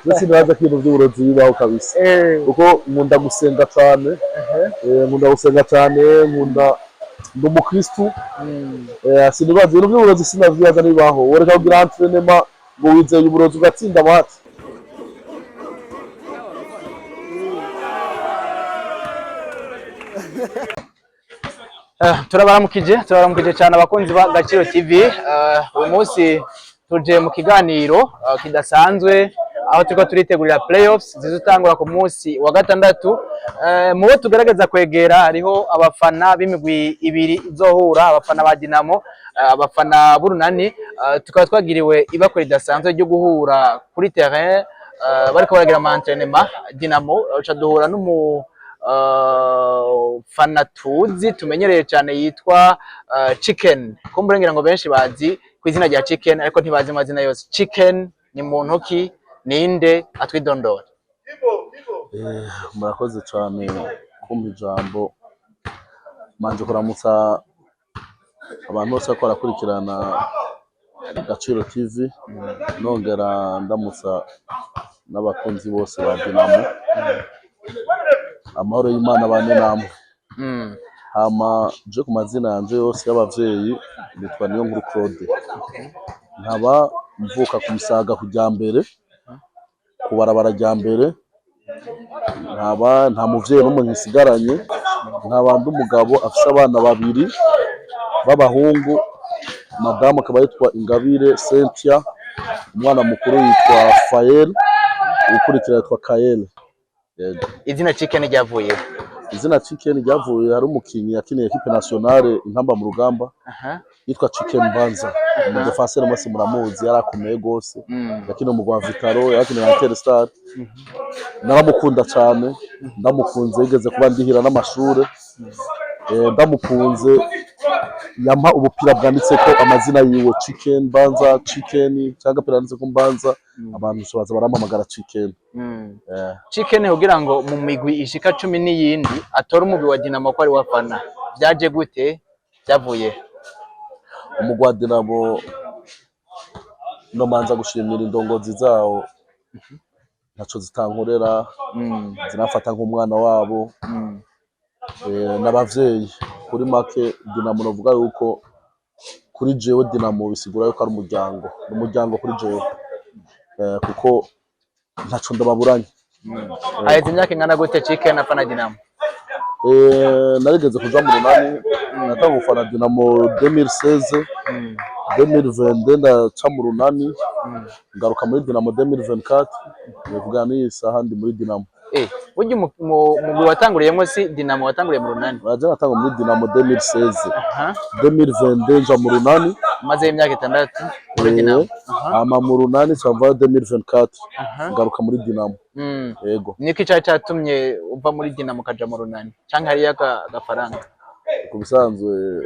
Je sinibaza ko ibintu vy'uburozi bibaho kabisa, kuko nkunda gusenga cane. Nkunda gusenga cane, nkunda, ndi umukristu. Sinibaza ibintu vy'uburozi, sinavyibaza nibibaho. Woreka kugira entraînement ngo wizeye uburozi ugatsinda match? Turabaramukije cyane abakunzi ba Gaciro TV. Uyu munsi tuje mu kiganiro kidasanzwe aho turiko turitegurira playoffs zizotangura ku munsi wa gatandatu. Mu bo tugerageza kwegera hariho abafana b'imigwi ibiri izohura, abafana ba Dinamo, abafana b'Urunani. Tukaba twagiriwe ibakwe ridasanzwe ryo guhura kuri terrain, bariko baragira ama entraînement Dinamo, uca duhura n'umu fana tuzi tumenyereye cyane yitwa Chicken. Kumbure ngira ngo benshi bazi ku izina rya Chicken, ariko ntibazi amazina yose. Chicken ni muntu ki? Ninde? Atwidondora. Murakoze cyane kumpa ijambo. Manje kuramutsa abantu bose bariko barakurikirana Gaciro TV, nongera ndamutsa n'abakunzi bose ba Dinamo. Amahoro y'Imana bane namwe. Hama je ku mazina yanje yose y'abavyeyi nitwa Niyonkuru Claude, nkaba mvuka ku Musaga ku mbere, ku barabara rya mbere, nkaba nta muvyeyi n'umwe nkisigaranye, nkaba ndi umugabo afise abana babiri b'abahungu. Madamu akaba yitwa Ingabire Cynthia, umwana mukuru yitwa Fael, uwukurikira yitwa Kael. Yego. Izina Chicken ryavuye? Izina Chicken ryavuye hari umukinyi yakiniye équipe nationale Intamba mu Rugamba yitwa Chicken Banza, umudefenseur, mwese muramuzi, yarakomeye gose. Yakiniye umugwi wa Vital'O, yakiniye na Interstar. Naramukunda cyane, ndamukunze yigeze kuba ndihira n'amashure. Ndamukunze yampa ubupira bwanditseko amazina yiwe, Chicken Banza, Chicken cyangwa agapira kanditseko Mbanza. Abantu baza barampamagara Chicken. Chicken, kugira ngo mu migwi ishika 10 n'iyindi atore umugwi wa Dinamo ko ari wafana, vyaje gute? Vyavuye? Umugwi wa Dinamo, nomanza gushimira indongozi zawo, ntaco zitankorera. Ziramfata nk'umwana wabo. N'abavyeyi. Kuri make Dinamo, novuga yuko kuri jewe Dinamo bisigura yuko ari umuryango, ni umuryango kuri jewe, kuko ntaco ndababuranye. Haheze imyaka ingana gute Chicken afana Dinamo? Narigeze kuja mu Runani, natanga gufana Dinamo 2016. 2022 ndaca mu Runani, ngaruka muri Dinamo 2024, nivuga n'iyi saha ndi muri Dinamo. Burya umugwi watanguriyemwo si Dinamo, watanguriye mu Runani? Naje natanga muri Dinamo 2016. 2022 nja mu Runani. Umazeyo imyaka 6 muri Dinamo. Hama mu Runani camvayo 2024, ngaruka muri Dinamo. Yego. Niki cari catumye uva muri Dinamo ukaja mu Runani? Canke hariyo agafaranga? Ku bisanzwe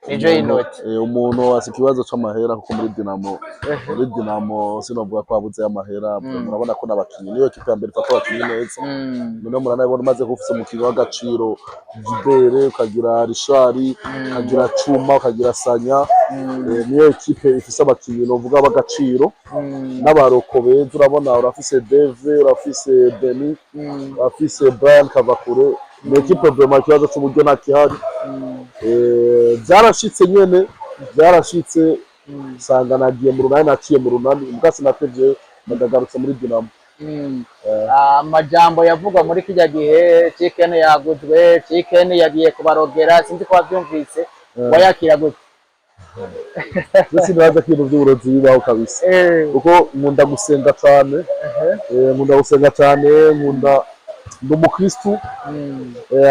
Nijo y'inoti. Umuntu afise ikibazo c'amahera, kuko muri Dinamo sinovuga ko habuze amahera. Murabona ko n'abakinyi, niyo équipe ya mbere ifata abakinyi neza. None muranabibona, umaze kuba ufise umukinyi w'agaciro Gibere, ukagira Richard, ukagira Cuma, ukagira Sanya. Niyo équipe ifise abakinyi novuga b'agaciro n'abaroko beza. Urabona urafise Deve, urafise Beni, urafise Brian Kavakure. Ni équipe vraiment ikibazo c'uburyo ntakihari. Vyarashitse nyene, vyarashitse usanga nagiye mu Runani, naciye mu Runani, mbwa sinatevye, nagagarutse muri Dinamo. Amajambo yavugwa muri kirya gihe, Chicken yaguzwe, Chicken yagiye kubarogera, sinzi ko wavyumvise, wayakira gute? Je sinibaza ko ibintu vy'uburozi bibaho kabisa, kuko nkunda gusenga cane. Nkunda gusenga cane, nkunda, ndi umukristu.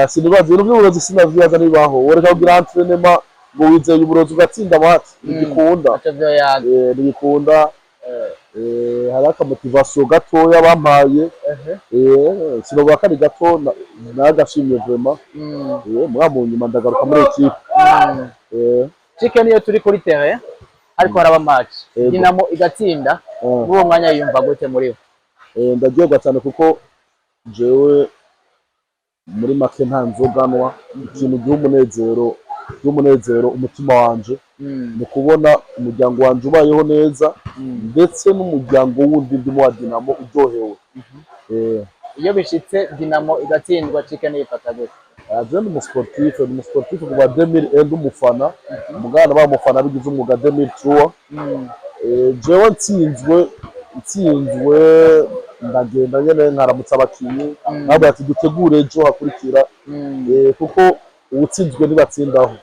Sinibaza ibintu vy'uburozi, sinavyibaza nibibaho. Woreka kugira entraînement ngo wizeye uburozi ugatsinda match? Ntibikunda. Aco vyoyaga. Ntibikunda. Hariho akamotivation gatoya bampaye. Sinovuga ko ari gato, nagashimye vraiment. Mugabo mu nyuma ndagaruka muri équipe. Chicken, iyo turi kuri terrain ariko haraba match, Dinamo igatsinda, muri uwo mwanya yiyumva gute muri we? Ndaryoherwa cyane, kuko jewe muri make nta nzoga nwa. Ikintu giha umunezero umutima wanje. Ni ukubona umuryango wanje ubayeho neza, ndetse n'umuryango wundi ndimo wa Dinamo uryohewe. Iyo bishitse Dinamo igatsindwa, Chicken yifata gute? Je ndi umusportif, ndi umusportif kuva 2001, ndi umufana mugana ba mufana bigize umwuga 2003. Jewe ntsinzwe ndagenda nyene nkaramutsa abakinyi, nkavuga ati dutegure ejo hakurikira. Kuko uwutsinzwe ntibatsindaho.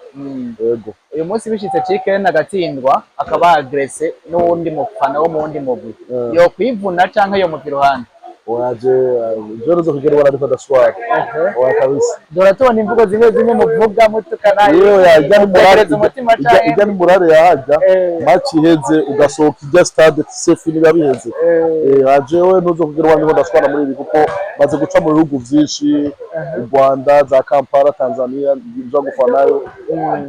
Yego. Uyu munsi bishitse Chicken agatsindwa, akaba agressé n'uwundi mufana wo mu wundi mugwi, yo kwivuna canke yo muva iruhande? Oya, je ruzo kugera ubona ariko ndashwara, oya kabisa. Dore tubona imvugo zimwe zimwe muvuga mutukana. Iyo yajya ni morale. Mutekereza umutima canke Ijya ni morale yahajya. Match iheze ugasohoka ijya stade sefu niba biheze. Jewe ntuzo kugira ubona ndiko ndashwana muri ibi, kuko maze guca mu bihugu vyinshi, u Rwanda, za Kampala, Tanzania, nja gufanayo.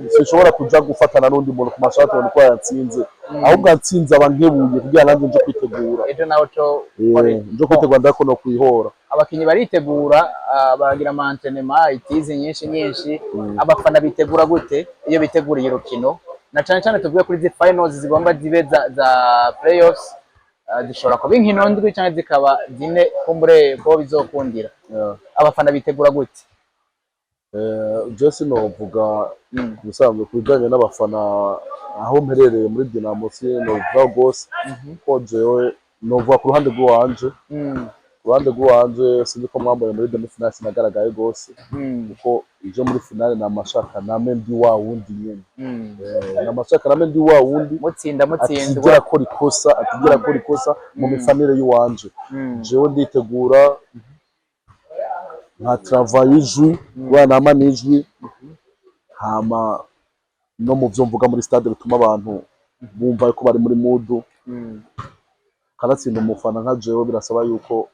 Sinshobora kuja gufatana n'undi muntu ku mashati ngo niko yatsinze, ahubwo atsinze aba nkebuye kugira nanjye nje kwitegura. Ejo nawe co Nje kwitegura, ndako no kwihora. Abakinyi baritegura, baragira ama entraînement itizi nyinshi nyinshi. Abafana bitegura gute iyo biteguriye urukino, na cane cane tuvuge kuri zi finals zigomba zibe za playoffs, zishobora kuba inkino ndwi canke zikaba zine, kumbure ko bizokundira? Abafana bitegura gute? Je sinovuga ku bisanzwe ku bijanye n'abafana aho mperereye muri Dinamo, sinovuga rwose ko jewe novuga ku ruhande rw'iwanje. Ku ruhande rw'iwanje, sinzi ko mwambaye muri demi finale, sinagaragaye rwose, kuko ije muri finale namashaka name ndi wa wundi nyene. Namashaka name ndi wa wundi Mutsinda, mutsindwa. atigera akora ikosa, atigera akora ikosa mu mifanire y'iwanje. Jewe nditegura nka travail ijwi, kubera nama n'ijwi, hama no mu vyo mvuga muri stade bituma abantu bumva ko bari muri mood. Kanatsinda umufana nka jewe birasaba yuko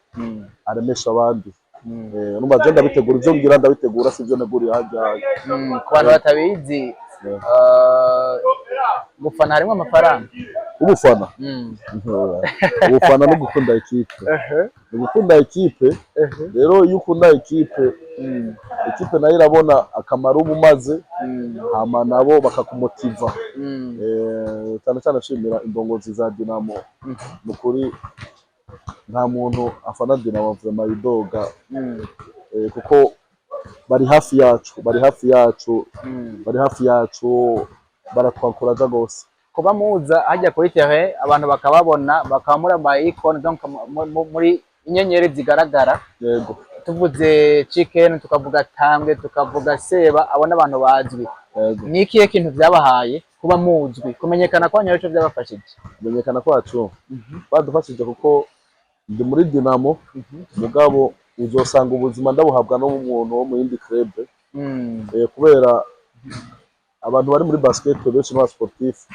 aremesha abandi. Numva je ndabitegura, ivyo ngira ndabitegura, sivyo nteguriye harya. Ku bantu batabizi, gufana harimo amafaranga? Ubufana? Ubufana no gukunda ikipe, ni gukunda ikipe. Rero iyo ukunda ikipe, ikipe nayo irabona akamaro uba umaze, hama nabo bakakumotiva. Cyane cyane nshimira indongozi za Dinamo. Ni ukuri nta muntu afana Dinamo vraiment yidoga, kuko bari hafi yacu, bari hafi yacu, bari hafi yacu, baratwakuraja gose. Kuba muza hajya kuri terrain, abantu bakababona, bakaba muri ama icône, donc muri inyenyeri zigaragara. Yego. Tuvuze Chicken, tukavuga Tambwe, tukavuga Seba, abo n'abantu bazwi. Yego. Ni ikihe kintu vyabahaye kuba muzwi, kumenyekana kwanyu arico vyabafashije? Kumenyekana kwacu badufashije, kuko ndi muri Dinamo, mugabo uzosanga ubuzima ndabuhabwa n'umuntu wo mu yindi club. Kubera abantu bari muri basket benshi n'aba sportif,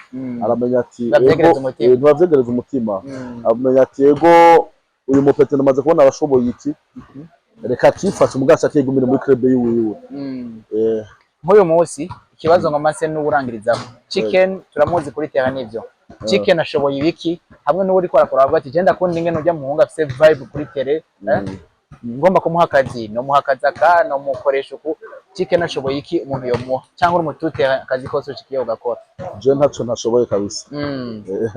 aramenya ati Ntibavyegereza ego umutima. Ntibavyegereza umutima. Amenya ati ego, uyu mupete namaze kubona arashoboye iki, reka akifashe mugabo akigumire muri club yiwiwe. Nk'uyu munsi ikibazo ngoma se n'uwurangirizaho, Chicken turamuzi kuri terrain, nivyo, Chicken ashoboye ibiki? Hamwe n'uwo uriko arakora avuga ati je ndakunda ingene urya muhungu afise vibe kuri terrain, eh? Ngomba kumuha akazi, nomuha akazi aka, nomukoresha uku. Chicken ashoboye iki umuntu yomuha, cyangwa uri umutute, akazi kose ushikiye ugakora? Je ntaco ntashoboye kabisa.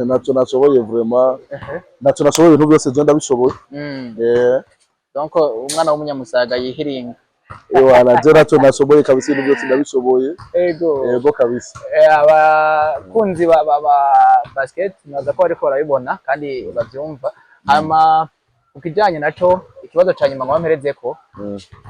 Ntaco nashoboye vraiment, ntaco nashoboye, ibintu byose je ndabishoboye. Donc umwana w'umunyamusaga yihiringa. Ewana, je ntaco nashoboye kabisa, ibintu byose ndabishoboye. Ego. Yego kabisa. Abakunzi ba basket naza ko bariko barabibona kandi bavyumva. Hama ku kijanye naco, ikibazo ca nyuma ngo mperezeko,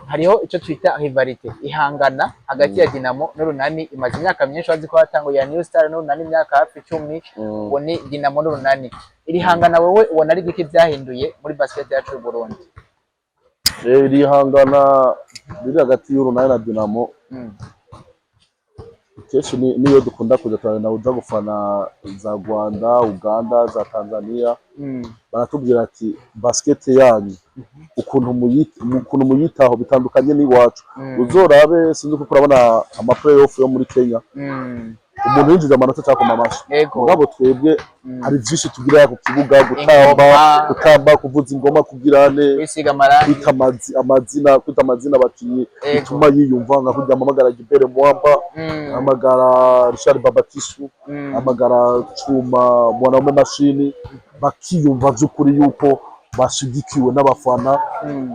hariho ico twita rivalité, ihangana hagati ya Dinamo n'Urunani imaze imyaka myinshi. Wazi ko hatanguye ya New Star n'Urunani imyaka hafi 10. Ubu ni Dinamo n'Urunani. Iri hangana wewe ubona ari igiki vyahinduye muri basket yacu y'u Burundi? Iri hangana riri hagati y'Urunani na Dinamo, kenshi niyo dukunda kuja turagenda kuja gufana za Rwanda, Uganda, za Tanzania, baratubwira ati basket yanyu ukuntu muyitaho bitandukanye n'iwacu. Uzorabe, sinzi kuko urabona ama playoff yo muri Kenya. Umuntu yinjiza amanota cyakoma amashi. Mugabo twebwe hari vyinshi tugira ku kibuga: gutamba, Ingoma. gutamba, kuvuza ingoma, kugira ne Kwisiga amarangi. Kwita amazina, kwita amazina abakinyi bituma yiyumva, nka kurya mpamagara Gilbert Mwamba, hamagara Richard Babatisu, hamagara Cuma Mwanaume Mashini, bakiyumva vy'ukuri yuko bashigikiwe n'abafana.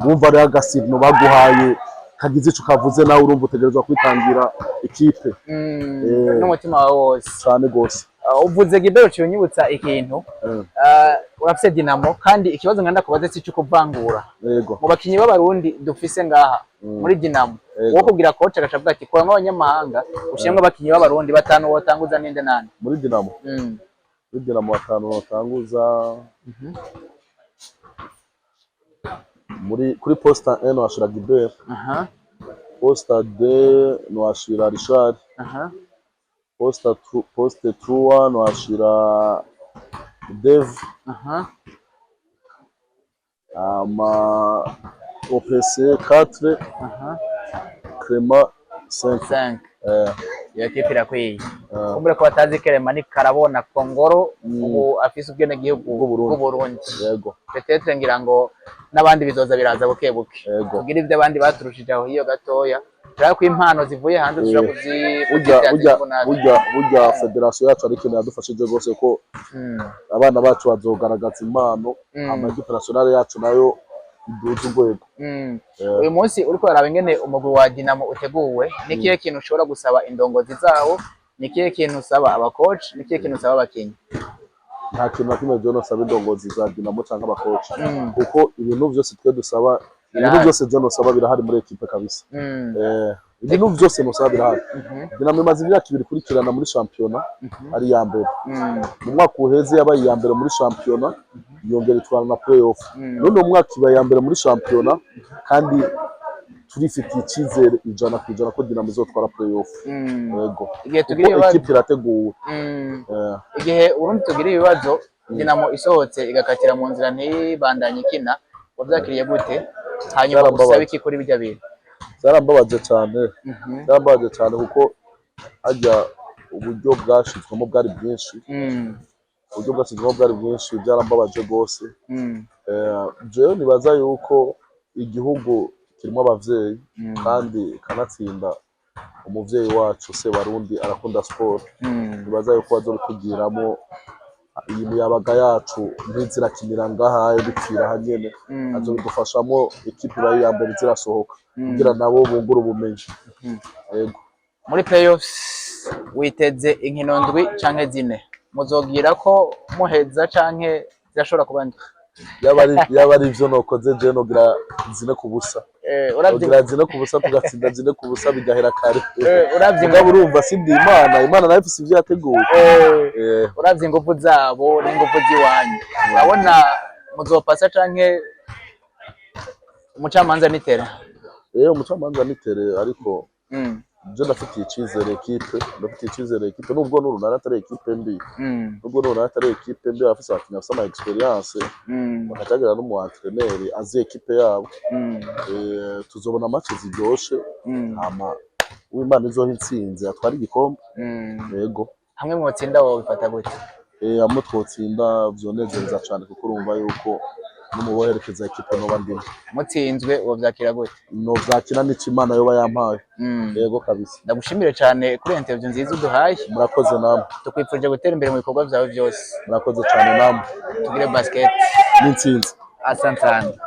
Wumva rero agasigno baguhaye kagize ico kavuze, nawe urumva utegerezwa kwitangira ikipe. N'umutima wawe wose. Cane gose. Uvuze Gilbert uciye unyibutsa ikintu. Urafise Dinamo, kandi ikibazo nganda kubaze si cyo kuvangura. Mu bakinyi b'Abarundi dufise ngaha muri Dinamo, wowe kubwira coach agaca avuga ati kuramwo abanyamahanga, ushiremwo abakinyi b'Abarundi batanu, wotanguza ninde nande? Muri Dinamo? Muri Dinamo batanu batanguza, muri kuri poste 1 washira Gilbert, poste 2 nwashira Richard, poste 3 nwashira Dev, ama OPC 4, Clement 5. 5. Iyo kipe irakwiye. Kumbure ko batazi, Clement ni Karabona Kongoro, ubu afise ubwenegihugu Bw'Uburundi. bw'Uburundi. Peut-être ngira ngo n'abandi bizoza biraza buke buke. Kugira ivyo abandi baturushije aho hiyo gatoya, turabona ko impano zivuye hanze dushobora Burya kuzibyaza burya inyungu natwe. Burya fédération yacu ari ikintu yadufashije rwose, ko abana bacu bazogaragaza impano, hama équipe nationale yacu nayo iduze urwego. Uyu munsi uriko uraraba ingene umugwi wa Dinamo uteguwe, ni kihe kintu ushobora gusaba indongozi zawo? Ni kihe kintu usaba abacoach? Ni kihe kintu usaba abakinyi? Nta kintu na kimwe jewe nosaba indongozi za Dinamo canke abacoach, kuko ibintu vyose twe dusaba, ibintu Birahari. vyose je nosaba birahari muri équipe kabisa. Ibintu vyose nosaba birahari. Dinamo imaze imyaka 2 ikurikirana muri shampiyona ari iya mbere. Mu mwaka uheze yabaye iya mbere muri shampiyona, yongera itwara na playoff. None uwo mwaka ibaye iya mbere muri shampiyona, kandi turifitiye icyizere 100% ko Dinamo izotwara playoff. Yego. Igihe Kuko tugira ibibazo équipe irateguwe. Igihe Urundi tugira ibibazo, Dinamo isohotse igakatira mu nzira ntibandanye ikina, wavyakiriye gute? Hanyuma Byarambabaje. usabe iki kuri bijya bintu? Byarambabaje cyane, byarambabaje cyane, kuko harya uburyo bwashizwemo bwari bwinshi. Uburyo bwashizwemo bwari bwinshi, byarambabaje rwose. Jewe nibaza yuko igihugu kirimo abavyeyi, kandi kanatsinda umuvyeyi wacu Sebarundi arakunda siporo. Nibaza yuko bazobitugiramo, iyi miyabaga yacu ntizirakinira ngaha bipfira hanyene. Azobidufashamo, ikipe ibaye iya mbere zirasohoka, kugira nabo bungure ubumenyi. Yego. Muri playoffs witeze inkino ndwi canke zine? Muzogira ko muheza canke zirashobora kuba ndwi? Yaba ari ivyo nokoze, je nogira 4-0. Uravye Nogira 4-0, tugatsinda 4-0, bigahera kare. Uravye Mugabo urumva sindi Imana, Imana nayo ifise ivyo yateguye. Uravye inguvu zabo n'inguvu z'iwanyu, urabona muzopasa canke umucamanza nitera? Umucamanza nitere, ariko je ndafitiye icizere équipe, ndafitiye icizere équipe, nubwo n'Urunani atari équipe mbi. Nubwo n'Urunani atari équipe mbi, bafise abakinyi bafise ama expérience, bakacagira n'umu entraîneur azi équipe yabo. Tuzobona match ziryoshe, hama uwimana izoha intsinzi atwara igikombe. Yego. Hamwe mwotsinda wobifata gute? Hamwe twotsinda vyonezereza cane, kuko urumva yuko n'umuboherekeza équipe noba ndimo. Mutsinzwe wovyakira gute? Novyakira n'ico Imana yoba yampaye. Yego kabisa. Ndagushimire cyane kuri interview nziza uduhaye. Murakoze namwe. Tukwifurije gutera imbere mu bikorwa byawe byose. Murakoze cane namwe. Tugire basket. N'intsinzi. Asante sana.